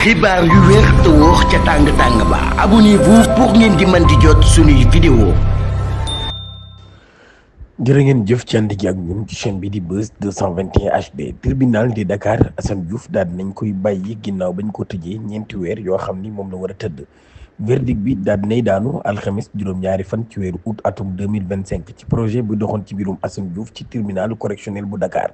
xibaar yu wér te wóor ca tàng-tàng ba abonnez-vous pour ngeen di mën di jot suñuy vidéo. jërë ngeen jëf ci ànd gi ak ñun ci chaîne bi di Buzz 221 HD. tribunal di Dakar Assane Diouf daal nañ koy bàyyi ginnaaw bañ ko tëjee ñeenti weer yoo xam ni moom la war a tëdd. verdict bi daal dinay daanu alxamis juróom-ñaari fan ci weeru août atum 2025 ci projet bu doxoon ci biirum Assane Diouf ci tribunal correctionnel bu Dakar.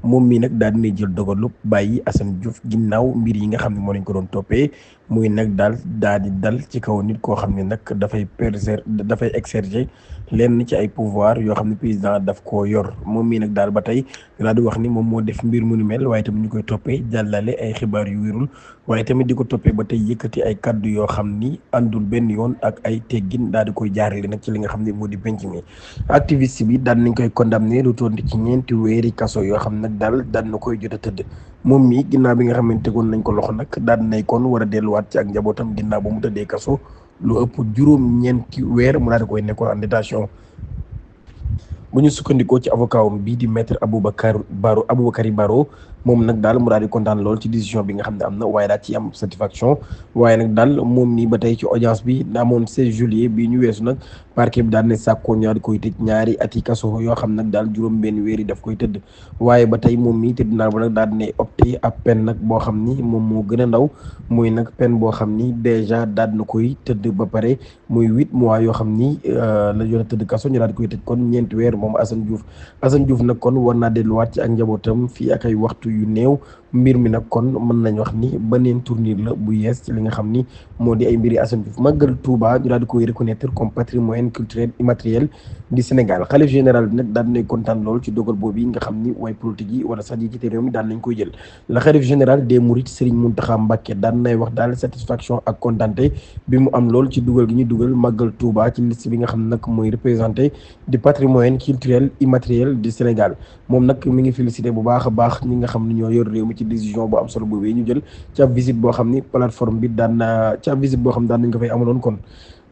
moom mii nag daal dinay jël dogalu bàyyi Assane Diouf ginnaaw mbir yi nga xam ne moo lañ ko doon toppee muy nag daal di dal ci kaw nit koo xam ne nag dafay exercer lenn ci ay pouvoir yoo xam ne président daf koo yor moom mii nag daal ba tey daal di wax ni moom moo def mbir mu ni mel waaye tamit ñu koy toppee jàllale ay xibaar yu wérul waaye tamit di ko toppee ba tey yëkkati ay kaddu yoo xam ni àndul benn yoon ak ay teggin daal di koy jaarale nag ci li nga xam ne moo di penc mi. activiste bi daal nañ koy condamné lu toll ci ñeenti weeri kaso yoo xam nag daal na koy jot a tëdd moom mii ginnaaw bi nga xam ne tegoon nañ ko loxo nag daal nay kon war a delluwaat ci ak njabootam ginnaaw ba mu tëddee kaso lu ëpp juróom-ñeenti weer mu daal di koy nekkoon en détention. bu ñu sukkandikoo ci avocat wam bii di maître Aboubakary Baro moom nag daal mu daal di kontaan lool ci décision bi nga xam ne am na waaye daal ci am satisfaction waaye nag daal moom nii ba tey ci audience bi amoon 16 juillet bii ñu weesu nag parquet bi daal ne sàkkoo ñaar di koy tëj ñaari ati kaso yoo xam nag daal juróom benn weer yi daf koy tëdd waaye ba tey moom nii tribunal ba nag daal di ne opté ab peine nag boo xam ni moom moo gën a ndaw muy nag peine boo xam ni déjà daal na koy tëdd ba pare muy 8 mois yoo xam ni la jot a tëdd kaso ñu daal di koy tëj kon ñeenti weer moom Assane Diouf nag kon war naa delluwaat ci ak njabootam fii ak ay waxtu yu néew mbir mi nag kon mën nañ wax ni beneen tournure la bu yees ci li nga xam ni moo di ay mbiri Assane Diouf màggal Touba ñu daal di koy reconnaître comme patrimoine culturel immatériel du Sénégal xalif général bi nag daal dinañ kontaan lool ci dogal boobu yi nga xam ni way politique yi wala sax yi ci réew mi daal nañ koy jël la xalif général des Mourides Serigne Mountakha Mbacké daan nay wax daal satisfaction ak kontaante bi mu am lool ci dugal gi ñu dugal màggal Touba ci liste bi nga xam ne nag mooy représenté du patrimoine culturel immatériel du Sénégal moom nag mi ngi félicité bu baax a baax ñi nga xam ne ñoo yor réew mi ci décision bu am solo boobu ñu jël ci ab visite boo xam ni plateforme bi daan nañ ko fay amaloon kon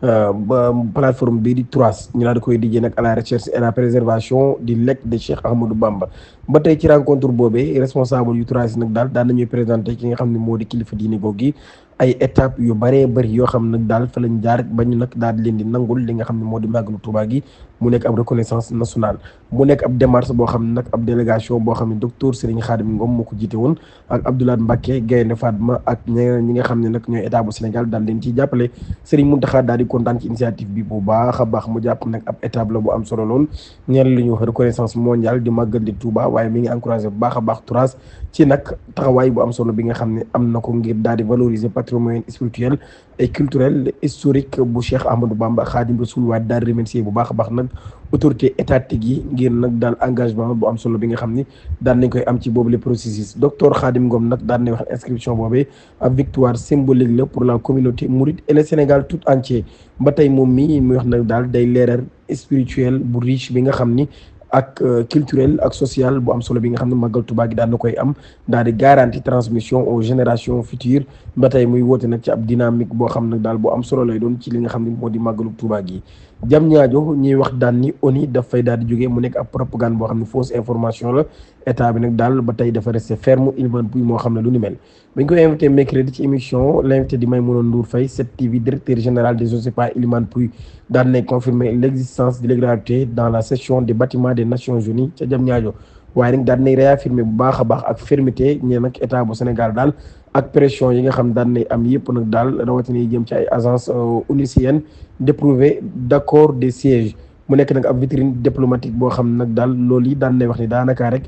ba plateforme bii di TROAS ñu daal di koy dijjee nag à la recherche et la préservation du legs de Cheikh Ahmadou Bamba ba tey ci rencontre boobee responsable yu TROAS nag daal daan nañuy présenté ki nga xam ne moo di kilifa diine googu gi ay étapes yu bëree bëri yoo xam nag daal fa lañ jaar ba ñu nag daal di leen di nangul li nga xam ne moo di màggalu Tuubaa gi mu nekk ab reconnaissance nationale mu nekk ab démarche boo xam ne nag ab délégation boo xam ne docteur Serigne Khadim Ngom moo ko jiite woon ak Abdoulaye Mbacké Gaynde Fatma ak ñeneen ñi nga xam ne nag ñooy état bu Sénégal daal leen ciy jàppale Serigne Mountakha daal di kontaan ci initiative bi bu baax a baax mu jàpp nag ab étape la bu am solo lool ñeel li ñuy wax reconnaissance mondiale di màggal di Touba waaye mi ngi encouragé bu baax a baax TROAS ci nag taxawaay bu am solo bi nga xam ne am na ko ngir daal di valoriser patrimoine spirituel et culturel historique bu Cheikh Ahmadou Bamba Khadim Rasoul waaye daal di remercier bu baax a baax nag autorité étatique yi ngir nag daal engagement bu am solo bi nga xam ni daan nañ koy am ci boobu le processus docteur Khadim Ngom nag daan nañ wax inscription boobee ab victoire symbolique la pour la communauté mouride et le Sénégal tout entier ba tey moom mi muy wax nag daal day leeral spirituel bu riche bi nga xam ni ak culturel ak social bu am solo bi nga xam ne màggal Touba gi daan na koy am daal di garantie transmission aux générations futures ba tey muy woote nag ci ab dynamique boo xam nag daal bu am solo lay doon ci li nga xam ne moo di màggalu Touba gi jam ñaajo ñuy wax daan ni ONU daf fay daal di jógee mu nekk ab propagande boo xam ne fausse information la état bi nag daal ba tey dafa resté ferme Elimane Pouye moo xam ne lu ni mel bañ koy invité mercredi ci émission l'invité di Maïmouna Ndour Faye 7TV directeur général des OSEPA Elimane Pouye daan nay confirmer l'existence de l'irrégularité dans la session des bâtiments des Nations Unies ca jam ñaajo waaye nag daan nay réaffirmer bu baax a baax ak fermeté ñee nag état bu Sénégal daal ak pression yi nga xam daan nay am yëpp nag daal rawatina yi jëm ci ay agence onusien d'éprouver d'accord des sièges mu nekk nag ab vitrine diplomatique boo xam nag daal loolu yi daan nay wax ni daanaka rek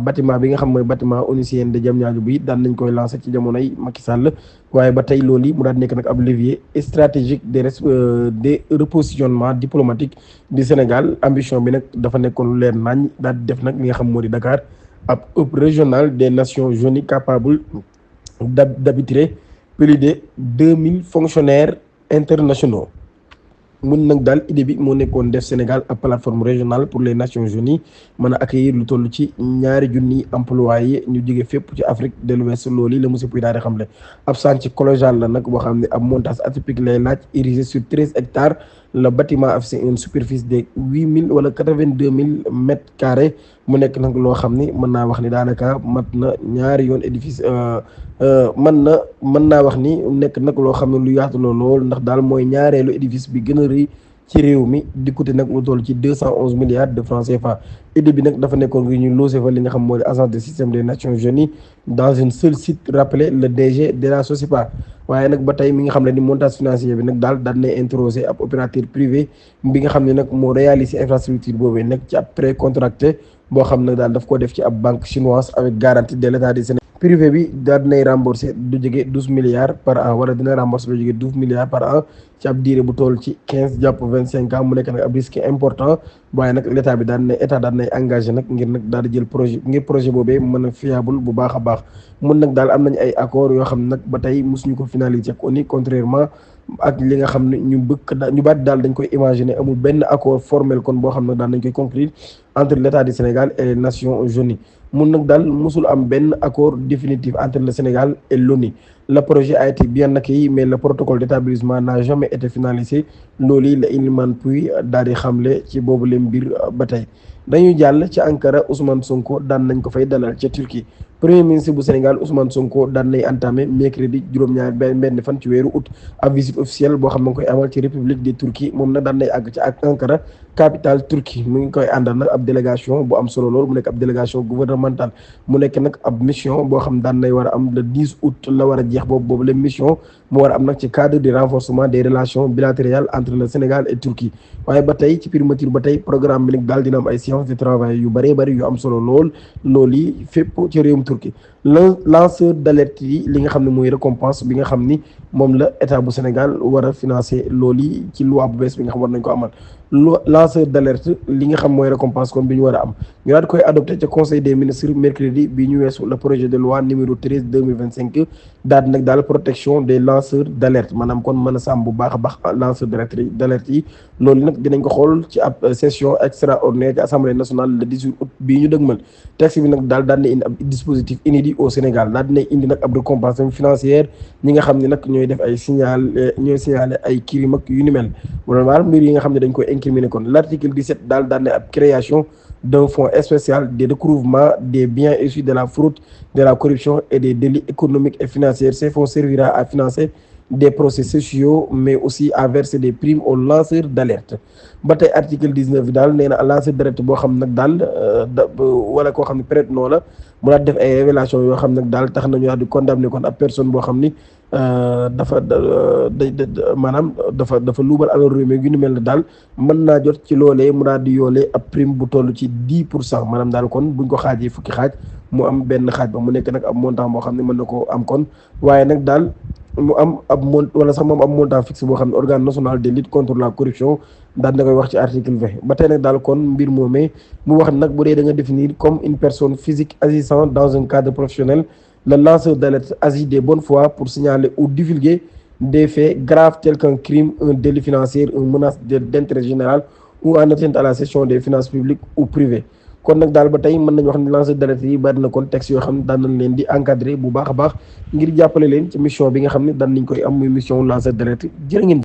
bâtiment bi nga xam mooy bâtiment onusien de Diamniadio bi daan nañ koy lancé ci jamonoy Macky Sall waaye ba tey loolu yi mu daan nekk nag ab levier stratégique des repositionnement diplomatique du Sénégal ambition bi nag dafa nekkoon lu leer nañ daal di def nag li nga xam moo di Dakar ab hub régional des Nations Unies capable d'arbitrer plus de 2000 fonctionnaires internationaux mun nag daal idée bi moo nekkoon def Sénégal ab plateforme régionale pour les Nations Unies mën a accueillir lu toll ci 2,000 employés ñu jóge fépp ci Afrique de l'Ouest loolu la monsieur Pouye daal di xamle ab chantier colossal la nag boo xam ne ab montage atypique lay laaj érigé sur 13 hectares le bâtiment affiche une superficie de 8000 wala 82 000 mètres carrés mu nekk nag loo xam ni mën naa wax ni daanaka mat na ñaari yoon édifice mën naa wax ni nekk nag loo xam ne lu yaatu la lool ndax daal mooy ñaareelu édifice bi gën a rëy ci réew mi di coûté nag lu toll ci 211 milliards de francs CFA. idée bi nag dafa nekkoon ngir ñu loose fa li nga xam moo di agence de système des Nations Unies dans un seul site, rappelé le DG de la SOSIPA. waaye nag ba tey mi nga xam ne ni montage financier bi nag daal daan nay interroger ab opérateur privé bi nga xam ne nag moo réalisé infrastructure boobee nag ci ab prêt contracté boo xam ne daal daf ko def ci ab banque chinoise avec garantie de l'État du Sénégal. privé bi daal dinay remboursé du jóge 12 milliards par an wala dina remboursé lu jóge 12 milliards par an ci ab diire bu toll ci 15 jàpp 25 ans mu nekk nag ab risque important waaye nag l'état bi daan nay engagé nag ngir nag daal di jël projet ngir projet boobee mën a fiable bu baax a baax. mun nag daal am nañ ay accords yoo xam ne nag ba tey mosuñu ko finaliser ak ONU contrairement ak li nga xam ne ñu baat daal dañ koy imaginer amul benn accord formel kon boo xam ne daal dañ koy conclure entre l'État du Sénégal et les Nations Unies. mun nag daal mosul am benn accord définitif entre le Sénégal et l'ONU. Le projet a été bien accueilli mais le protocole d'établissement n'a jamais été finalisé loolu la Iliman Pouye daal di xamle ci boobu leen mbir ba tey. dañuy jàll ci Ankara Ousmane Sonko daan nañ ko fay dalal ca Turquie. premier ministre bu Sénégal Ousmane Sonko daan nay entamé mercredi juróom-ñaar benn fan ci weeru août ab visite officielle boo xam ne koy amal ci république de Turquie moom nag daan nay àgg ci ak Ankara capitale Turquie mu ngi koy àndal nag ab délégation bu am solo lool mu nekk ab délégation gouvernementale mu nekk nag ab mission boo xam daan nay war a am le 10 août la war a jeex boobu la mission mu war a am nag ci cadre de renforcement des relations bilatérales entre le Sénégal et Turquie waaye ba tey ci primature ba tey programme bi nag daal dina am ay séances de travail yu bëree bëri yu am solo lool loolu yi fépp ci réewum Turquie lanceur d'alerte yi li nga xam ne mooy récompense bi nga xam ni moom la état bu Sénégal war a financer loolu yi ci loi bu bees bi nga xam war nañ ko amal lanceur d'alerte li nga xam mooy récompense kon bi ñu war a am ñu daal di koy adopté ca conseil des ministres mercredi bi ñu weesu le projet de loi numéro 13 2025 daal nag daal protection des lanceurs d'alerte maanaam kon mën a sàmm bu baax a baax lanceur d'alerte yi loolu nag dinañ ko xool ci ab session extraordinaire ci assemblée nationale le 18 août bii ñu dëgmal texte bi nag daal na indi ab dispositif inédit au Sénégal daal dina indi nag ab récompense financière ñi nga xam ne nag ñooy def ay signaler ay crime ak yu ni mel wala mbir yi nga xam ne dañ koy incriminer kon l'article 17 daal na ab création d'un fonds spécial de recouvrement des biens issus de la fraude, de la corruption et des délits économiques et financiers. Ces fonds servira à financer des procès sociaux mais aussi à verser des primes aux lanceurs d'alerte. ba tey article 19 bi daal nee na lanceur d'alerte boo xam nag daal wala koo xam ne peut-être noonu la mu daal def ay révélation yoo xam nag daal tax nañu daal di condamner kon ab personne boo xam ni dafa luubal alal réew mi yu ni mel ne daal mën naa jot ci loolee mu daal di yoolee ab prime bu toll ci 10% maanaam daal kon buñ ko xaajee fukki xaaj mu am benn xaaj ba mu nekk nag ab montant boo xam ne mën na koo am kon waaye nag daal mu am ab wala sax moom am montant fixe boo xam ne organe national de lutte contre la corruption daal na koy wax ci article 20 ba tey nag daal kon mbir moomee mu wax nag bu dee da nga définir comme une personne physique agissant dans un cadre professionnel. Le lanceur d'alerte agit de bonne foi pour signaler ou divulguer des faits graves tels qu'un crime, un délit financier, une menace d'intérêt général ou en atteinte à la gestion des finances publiques ou privées. kon nag daal ba tey mën nañu wax ne lanceur d'alerte yi bari na kon texte yoo xam ne daan nañ leen di encadrer bu baax a baax ngir jàppale leen ci mission bi nga xam ne daan nañ koy am muy mission lanceur d'alerte jërë ngeen